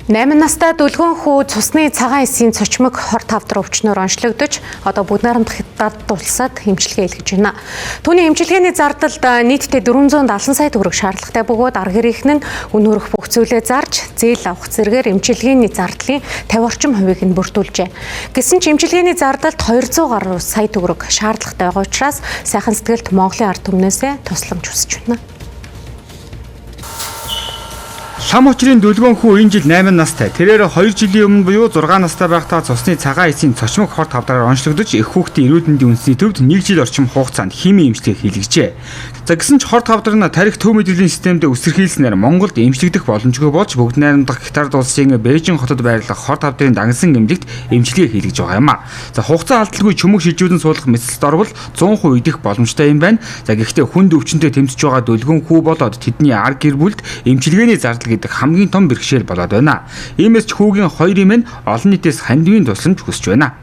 8 настай Дүлгөөн хүү цусны цагаан эсийн цочмог хор тавдар өвчнөөр онцлогдож одоо Бүгд Найрамдах Хятад улсад эмчилгээ хийлгэж байна. Түүний эмчилгээний зардалд нийтдээ 470 сая төгрөг шаардлагатай бөгөөд арга гэрийнхэн нь үн хүрэх бүх зүйлээ зарж зээл авах зэрэгээр эмчилгээний зардлын 50 орчим хувийг нь бүрдүүлжээ. Гэсэн ч эмчилгээний зардалд 200 гаруй сая төгрөг шаардлагатай байгаа учраас сайхан сэтгэлд Монголын ард түмнээсээ тусламж хүсэж байна. Лам очрын Дүлгөөн хүү энэ жил 8 настай. Тэрээр 2 жилийн өмнө буюу 6 настай байхдаа цусны цагаан эсийн цочмог хор тавдраар онцлогдож эх хүүхдийн эрүүл мэндийн үндэсний төвд 1 жил орчим хугацаанд химийн эмчилгээ хийлгэжээ. За гэсэн ч хор тавдар нь тархи төв мэдрэлийн системд өсөрхийлснээр Монголд эмчлэгдэх боломжгүй болж Бүгд Найрамдах Хятад улсын Бээжин хотод байрлах хор тавдрын дагнасан эмнэлэгт эмчилгээ хийлгэж байгаа юм а. За хугацаа алдалгүй чөмөг шилжүүлэн суулгах мэсэлт орвол 100% идэх боломжтой юм байна. За гэхдээ хүнд өвчнөд тэмцэж байгаа Дүлгөөн хүү болоод тэдний ар гэр бүлд эмчилгээний зардал гэдэг хамгийн том бэрхшээл болоод байна. Иймээс ч хүүгийн хоёр юм нь олон нийтээс хандивын тусламж хүсэж байна.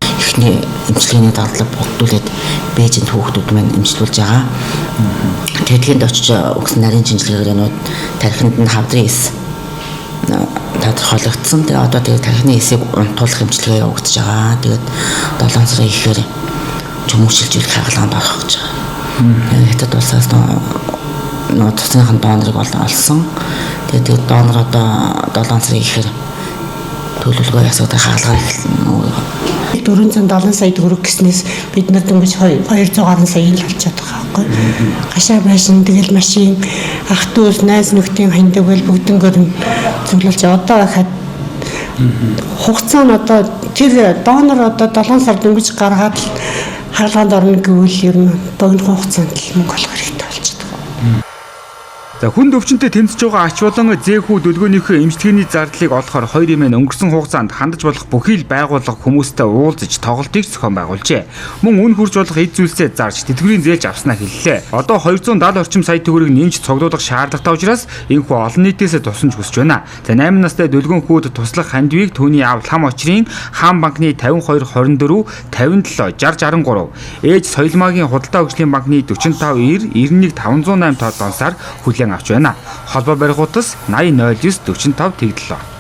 Эхний эмчилгээний дадлаг боддуулаад Бээжинд хүүхдүүд маань эмчлүүлж байгаа. Тэдгэнд очиж өгсөн нарийн шинжилгээгээр нүүд тархинд нь хавдрын эс тодорхойлогдсон. Тэгээ одоо тэгээ тархины эсийг унтуулах эмчилгээ явагдаж байгаа. Тэгээд 7 сарын ихээр чөмөг шилжүүлэх хагалгаанд орох гэж байгаа. Хятад улсаас нөгөө цусныхын донорыг олсон. Тэгээд донор одоо 7 сарын ихээр төлөвлөгөө ясаадаг хагалгаа эхэлнэ. 470 сая төгрөг гэснээс бид нар дөнгөж 200 гаруй сая л олцоод байгаа байхгүй. Гашаа байшин тэгэл машин ах дүүс найз нөхдийн хандив гэл бүгднгөр нь зөвлөж одоо хад хугацаа нь одоо тэр донор одоо 7 сар дөнгөж гаргаад л хагалгаанд орно гэвэл ер нь богино хугацаанд л мөнгө олох хэрэгтэй болчихдог. За хүнд өвчнөд тэмцэж байгаа ач болон зэхүү Дүлгөөнийхөө эмчилгээний зардлыг олохоор хоёр юм өнгөрсөн хугацаанд хандаж болох бүхий л байгууллага хүмүүстэй уулзаж тоглолтыг зохион байгуулжээ. Мөн үн хүрч болох эд зүйлсээ зарж тэтгэврийн зээлж авснаа хэллээ. Одоо 270 орчим сая төгрөг нэмж цуглуулах шаардлагатай учраас энэхүү олон нийтээс тусламж хүсэж байна. За 8 настай Дүлгөөн хүүд туслах хандивыг түүний аав Лам очрын Хаан банкны 52 24 57 60 63, ээж Соёлмаагийн худалдаа хөгжлийн банкны 45 90 91 508 тоодонсаар хүлээн авч байна. Холбоо барих утас 80 09 45 тэгдлээ.